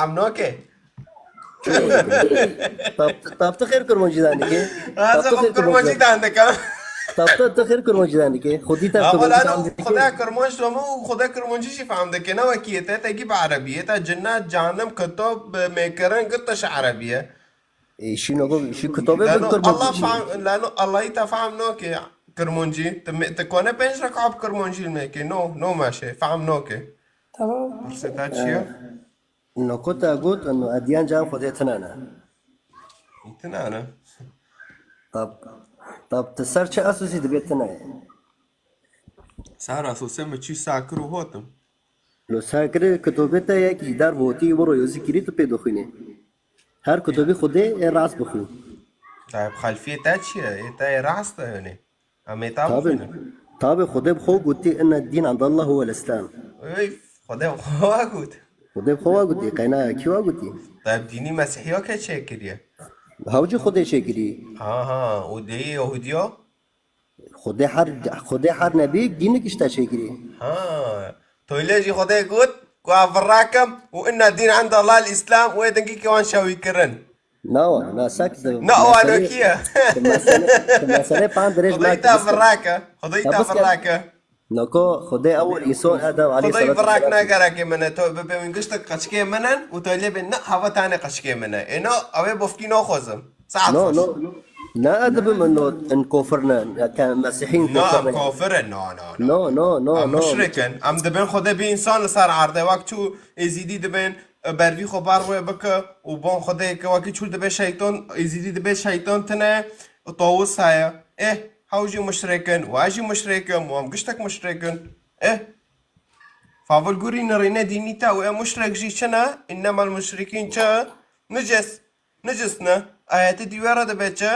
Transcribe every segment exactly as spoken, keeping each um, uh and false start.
fehm nake. Tab tu xêr kurmancî dan dikê. Tab tu xêr kurmancî dan dike. Tab tu tu xêr kurmancî dan dikê. Xwedî te kurmancî dan dikê. Xwedê kurmanc dome û xwedê kurmancî jî fehm dike. Ne wekî te te gî bi erebî ye. Te cinnet, cehennem, kitap, mêkirin, gitiş erebî ye. Şî noko şî kitobê bi kurmancî. Lano Allahî te fehm nake kurmancî. Te kone pênc reka bi kurmancî neke. No, no meşe. Fehm nake. Tamam. Pirsê te çi ye? Noko te got, eno ediyan can Xwedê tine ne. Tine ne? Tab, tab, tu ser çi esosî dibê tine ye? Ser esosê min çî sakir û hotim. Lo sakirê kitobê te yekî ji derve hotî wiro yozî kirî tu pê dixwînî. Her kitobî Xwedê ê rast bixwîn. Tab xelfiyê te çi ye? Ê te yê rast e yanî. Em ê ta bixwînin. Tabi Xwedê bi xwe gotî, inne dîn endallah huwel Îslam. Ey, Xwedê bi xwe wa got. Xwedê bi xwe wa gotî, qeyna kî wa gotî? Te bi dînî Mesîhiya ke çêkiriye? Hewcî Xwedê çêkirî. Ha ha, û dê Yehudiya? Xwedê her, Xwedê her nebî dînik işte çêkirî. Ha, toylê jî Xwedê got, ku ev virakim û inne dîn endallah Îslam û ê dingî ke wan şewî kirin. Na wan, na sek de. Na wan o kî ye? Mesele, mesele pan dirêj. Xwedê te virake. Xwedê te virake. Noko Xwedê ewil îson Edem aleyhisselam. Xwedê virak ne gereke min e. To bibê wî giştek qeçkê min in û to lê bê ne hava tane qeçkê min e. Ê no, ew ê bofkî naxwazim. Saet xweş. No, no. Ne edibim in no in kofir ne. Ya ke mesihîn kofir ne. Kofir e, no, no, no. No, no, no. Em muşrik in. Em dibên Xwedê bê însan li ser erdê. Wek çû êzîdî dibên bervî xwe bar wê bike û bon Xwedê ke wekî çûl dibe şeytan, êzîdî dibe şeytan tine, tawus heye. Eh, hew jî muşrik in û ez jî muşrik im û em giştek muşrik in. Eh. Favil gurî nirîne dînî te û ê muşrik jî çi ne? Înnemel muşrikîn çi? Nicis. Nicis ne? Ayetê dî wê re dibe çi?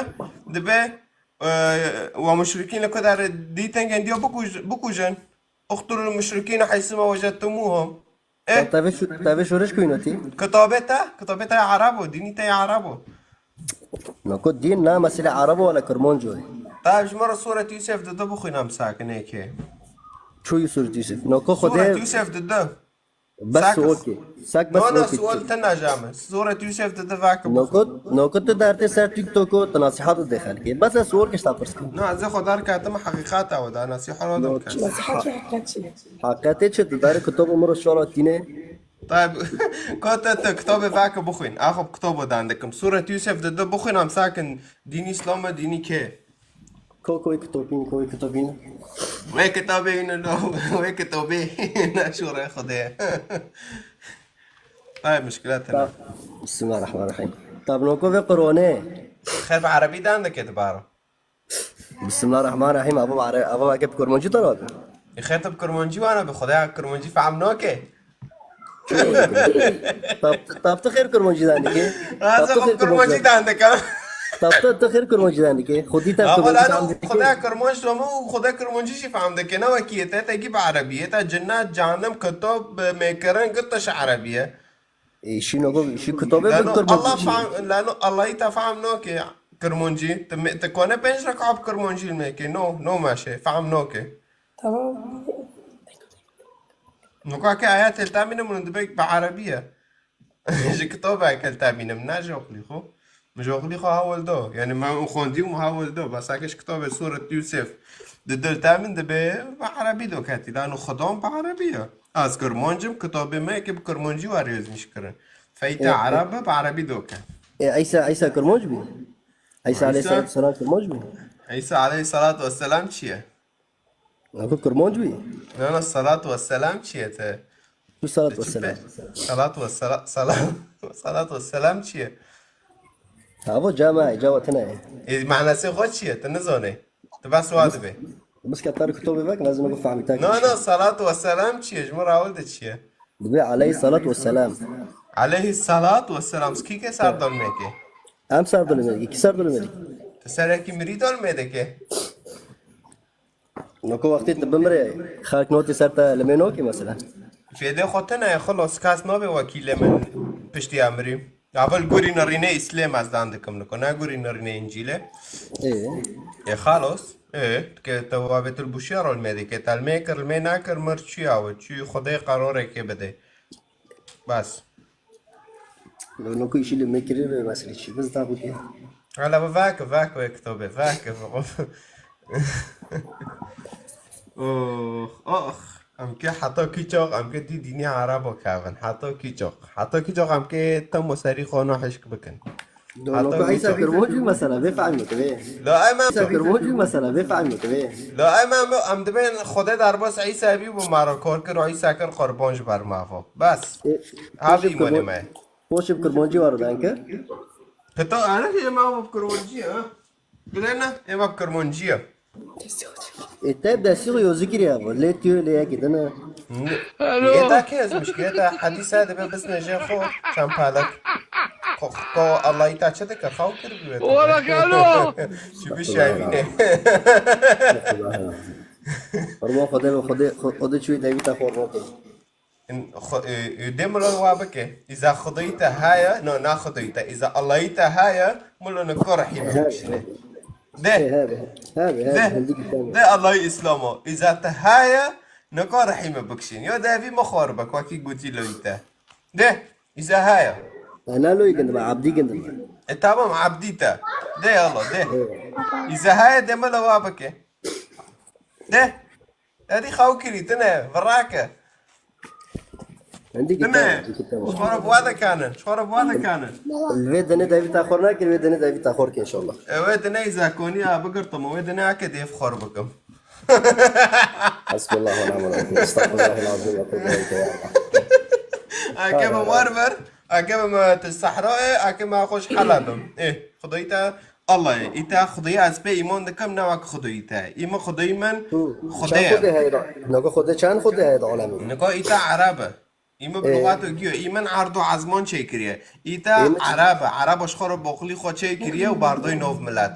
Dibe, e, we muşrikîn li ku derê dîtin gendiya bikuj-, bikujin. Uqtulul muşrikîne heysu ma wecedtumuhum. Eh. Tevê şo-, tevê şoreş kuyno tî? Kitabê te, kitabê te ya Arabo, dînî te ya Arabo. Noko dîn na mesele Arabo wala Kirmanco ye. Tav ji me re Suret Yusuf di du bixwîne em sakinê ke. Ço Suret Yusuf? Noko Xwedê. Suret Yusuf di du. Bes sual ke. Sak bes sual ke. No, no, sual te najame. Sûret Yûsef de de vake bixwe. Nokot, nokot tu dertê ser TikTok'o, tu nasihat de xelkê. Bes ez sual ke şta pirs kim. Na, ez xwe dar katim heqîqata we da, nasihat we da. Nasihat ve heqîqet çi? Heqîqetê çi? Tu darê kitabo min ro şola tîne. Tayyib, ko te tu kitabê vake bixwîn. Axo bi kitabo dan dikim. Sûret Yûsef de de bixwîn, em sakin dînî Îslam e, dînî kê? Ko, ko wê kitobîn, ko wê kitobîn. Wê kitobê yîn lo, wê kitobê naşûre Xwedê. Ay, muşkila tene. Bismillahirrahmanirrahim. Tabnoko ve Qur'anê. Xer bi erebî dan dike dibaro. Bismillahirrahmanirrahim. Abo bare, abo ake bi kurmancî tara bi. E, xer tu bi kurmancî wana bi, Xwedê kurmancî fehm nake. Tab, tab tu xêr kurmancî dan dike. Ha, tab tu xêr kurmancî dan dike. Tab tu, tu xêr kurmancî dan dike. Xwedî te kurmancî dan dike. Xwedê kurmanc dome û Xwedê kurmancî jî fehm dike. Ne wekî yê te, te gî bi erebî yê. Te cinnat, cehennem, kitab, mêkirin, girt te şi erebî ye. E, şî nogo, şî kitobe bi kurmancî. Lano Allah fehm, lano Allahî te fehm nake kurmancî. Te me-, te kone pênc reka bi kurmancî meke. No, no meşe, fehm nake. Tamam. Nuka ke ayet el tamînim min dibe bi erebî ye. Ji kitobek el tamînim, ne ji oxlî xwe. Min ji oxlî xwe hawil do. Yani me xwendî û min hawil do. Bes eke ji kitobê Sûret Yûsef di dil tamîn dibe bi erebî do ketî. Lano xidam bi erebî ye. Ez kirmancim, kitobê me yekê bi kirmancî were yazmîş kirin. Feyte ereb bi erebî do ke. E, Îsa, Îsa kirmanc bî? Îsa aleyhissalatu vesselam kirmanc bî? Îsa aleyhissalatu vesselam çi ye? Nago kirmanc bî? Na, na, salatu vesselam çi ye te? Tu salatu vesselam. Salatu vesselam, sala-, salatu vesselam çi ye? Havo cama, cama tine ye. E, manasê xwe çi ye? Tu nizane. Tu bes wa dibe. Bes ke tar kitobê vek, lazim nago fehmî tak. Na, na, salatu vesselam çi ye? Ji min rawil de çi ye? Dibe aleyhissalatu vesselam. Aleyhissalatu vesselam. Kî ke ser dolmeke? Em ser dolmeke. Kî ser dolmeke? Tu serekî mirî dolmeke. Noko wextê tu bimire, xelk notê ser te limê nokê mesela. Fêdê xwe tune ye, xilos, kes nabe wekî lê min piştî ya mirî. Evel gurî nirînê Îslêm ez dan dikim niko, ne gurî nirînê Încîlê. Ê. Ê xalos, ê, ke te wabê tu li bûşiya rol me dike, te limê kir, limê nakir, mir çi ya we, çi Xwedê qeroreke bide. Bas. Noko îşî li me kirî ve meselê çi? Biz da bû ki. Hala bu vak, vak ve kitobê, vak. Oh, oh. Em ke heta kî çok, em ke dî dînî Arabo kevin. Heta kî çok. Heta kî çok em ke tam serî xwe no hişk bikin. Dolo ka Îsa kirmon jî mesela, vê fehmî tu vê. La em Îsa kirmon jî mesela, vê fehmî tu vê. La em em, em dibên Xwedê derbas Îsa bî û mara kor kir û Îsa kir qurban ji ber mavo. Bas. E, ha, poşê vî monê kirmon-, me. Poşê bi kirmoncî waro dan kir. Heta ana ê mavo bi kirmoncî, ha? Gilena, ê me bi kirmoncî ye. E, te bi destî xwe yozî kiriye bo. Lê tu lê yekî din e. Alo. Yê da ke ez mişkileta hedîsa dibe bisne jê xwe çend palek. Ko, ko Allahî ta çi dike? Xew kir bi wê. Wala galo. Çi bi şevîne. Xurma Xwedê ve Xwedê, Xwedê çûyê devîta xwe rokê. In-, xwe-, e, e, dê milo wa bike. Îza Xwedayî te heye, no, na Xwedayî te. Îza Allahî te heye, milo ne ko rehîme bikişîne. De. He, he, he, he, De. Hindî gittim. De Allahî Îslamo. Îza te heye, ne ko rehîme bikişîn. Yo de evî me xor bik, wekî gotî loyî te. De. Îza heye. Ana loyî gindim, Abdî gindim. E, tamam, Abdî te. De yala, de. Evet. Îza heye de milo wa bike. De. Edî xew kirî, tune, virake. Hindî Tune. Ji xwe re bi wa dekanin, ji xwe re bi wa dekanin. Vê dinê devî te xor nakir, vê dinê devî te xor ke inşallah. E, wê dinê zakonî ya bigirtim, wê dinê ake dêv xor bikim. Hasbunallah ve ni'mel vekîl. Estağfirullahal azim ve tubu ileyke ya Allah. Ake bi war ver, ake bi me tu sehra e, ake me xweş helal bim. E, Xwedayî te Allah ye. Îta Xwedayî ez pê îman dikim, ne wek Xwedayî te. Î min Xwedayî min Xwedê ye. Çend Xwedê heye da? Nago Xwedê çend Xwedê heye da alemê? Nika îta Ereb e. Î min bi lûxato giyo. Î min erd û ezman çêkiriye. Îta Ereb e. Ereb ji xwe re boxlî xwe çêkiriye û bardayî nov milet.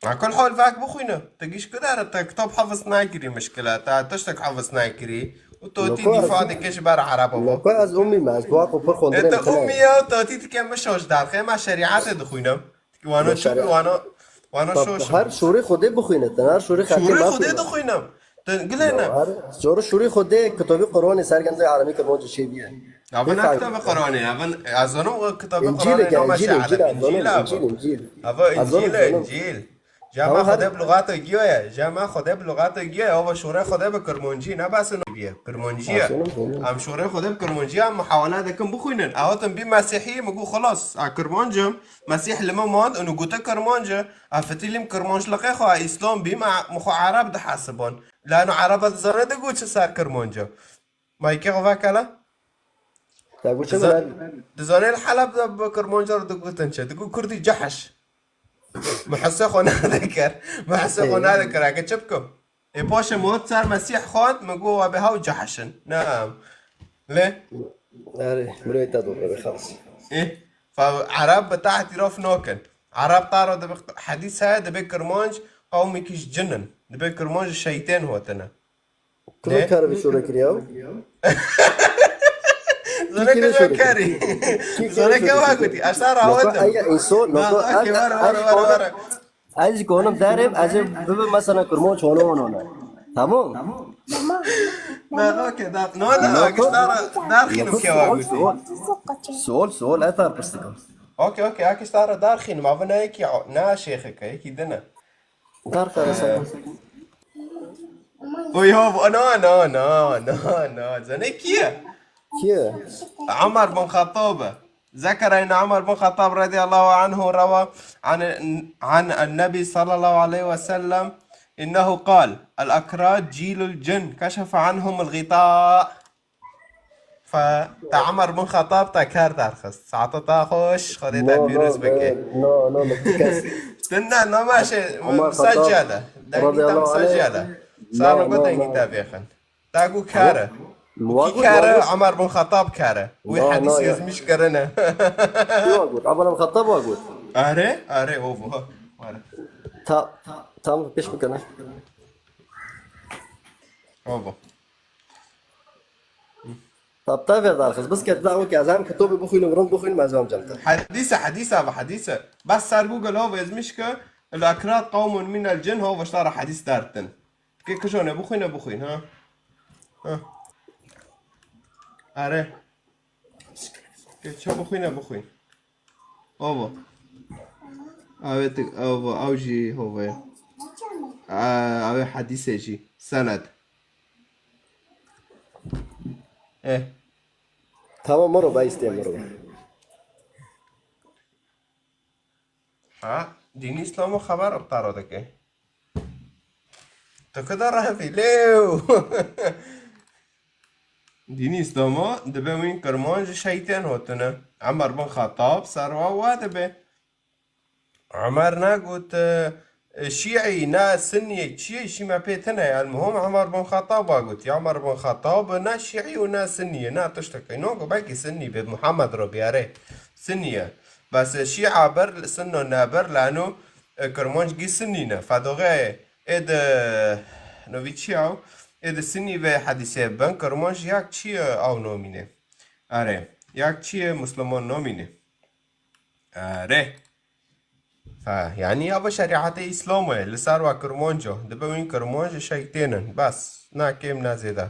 Ekul hol vak bixwîne. Te giş kudare, te kitab hafız nakirî mişkile. Te tiştek hafız nakirî. Û to tî dîfa dike ji ber Erebo. Noko ez ummî me, ez dua ku pir xwendinê. E, te ummî ya, to tî dike min şoş derxê, me şerîetê dixwînim. Wano çû, wano, wano şoş. Her şorê Xwedê bixwîne, te her şorê xelkê Xwedê dixwînim. Tu gilê ne? Her, zor şûrî xwe dê kitabî Qur'anê sergendê Arabî Kirmancî çêbiye. Ev ne kitabê Qur'anê, ev ez zanim o kitabê Qur'anê, nama şe're, İncîl, ev. Ev İncîl e, İncîl. Cema Xwedê bi lugata giyo ye, cema Xwedê bi lugata giyo ye, ev şûrê Xwedê bi Kirmancî, ne bes ino biye, Kirmancî ye. Em şûrê Xwedê bi Kirmancî, em muhawele dikin bixwînin. Ew hatin bî Mesîhî, min got, xelas, a Kirmanc im, Mesîh li min mand, û gote Kirmanc e. A fitîlim Kirmanc liqê xwe, a Îslam bî, me, min xwe Ereb dihesibon. Lano Ereba dizane digot çi ser Kirmanc e. Maykê xwe vekele? Te got çi Diza-, dizane li Heleb de bi Kirmanc re digotin çi? Digot Kurdî cehiş. Min hesê xwe nadikir. Min hesê xwe nadikir. Eke çi bikim? Ê paşê min ser Mesîh xwend, min got, "We bi hew cehişin." Ne em. Lê? Erê, mirê te dokere, xelas. Ê, fa Ereb bi te îtiraf nakin. Ereb te re dibe hedîs heye, dibe Kirmanc qewmekî ji cin in. Dibe Kirmanc ji şeytên hatine. Kime Ne? kar bi şûre kiriya? Zane Kî kime kime şûre şûre kiriya? Kî kime Zane şûre kime kiriya? gotî? Esa Nokta rawet im. Aya inso, nokta Nokta ki, wara, wara, wara, wara. Ez ji konim derim, ez ê bibim mesela Kirmanc hone hone hone. Tamam? Na, okey, da, no, no, Nokta akış dar, dar xînim Nokta kewa sual, gotî. sual. Sual, sual, ez tar pirsika. Okey, okey, akış dar, dar xînim, abi ne yekî, ne şêxeke, yekî dine. Dar xara sen. Oy, ho, no, no, no, no, no, zane kiye? Kiye? Ömer bin Xattab. ذكر أن عمر بن الخطاب رضي الله عنه روى عن، عن النبي صلى الله عليه وسلم إنه قال: "الأكراد جيل الجن كشف عنهم الغطاء." Fe te Ömer bin Xattab te kar derxist. Saeta te xweş, Xwedê te No, no, pîroz bike. no, no, no, kes. Dinle, no, maşe, Ömer Xattab musecele. Dengî te radıyallahu anh. musecele. Sar No, min got no, dengî no. te vêxin. Te got kare. Wa Kî got, kare? wa got. Ömer bin Xattab kare. Wî No, no, hedîs ya. yazmiş kirine. Wa got, Ömer bin Xattab wa got. Are, are, o bu. Are. Ta, tam pêş bikene. O bu. Tab te ver derxist. Bes ke da weke ez hem kitabê bixwînim, rind bixwînim, ez hem cem te. Hedîse, hedîse, bi hedîse. Bes ser Google ho ezmiş ke, "الأكراد قوم من الجن", ho veştara hedîs dertin. Ke kişone bixwîne, bixwîn, ha? Ha. Are. Ke çi bixwîne, bixwîn. Ovo. Avê tu, ovo, ew jî hove. Aa, avê hedîse jî. Sened. Eh. Tamam, moro, ben isteyim, moro. Ha, dînî Îslamo xeber iptaro dike. Tu kida rehevî, lêw. Dînî Îslamo dibe wîn kirman ji şeytên hotine. Ömer bin Xettab serwa we dibe. Ömer negot, e, Şîî, ne Sinniyê, çi ye, şî me pê tine ye. Elmuhim Ömer bin Xettab a got. Ya Ömer bin Xettab ne Şîî û ne Sinnî ye, ne tiştekî. No, go belkî Sinnî be, Muhammed re biyare. Sinnî ye. Bes Şîa bir, Sunno nebir, lano, e, Kirmanc gî Sinnî ne. Fedoxê ê di, novî çi ye ew? Ê di Sinnî ve hedîsê bin, Kirmanc yak çi ye ew nomîne. Are, yak çi ye Musliman nomîne. Erê. Ha, yanî ya bi şerîetê Îslamê, li ser we Kirmanco, dibe wîn Kirmanc ji şeytên in. Bes, na kêm na zêde.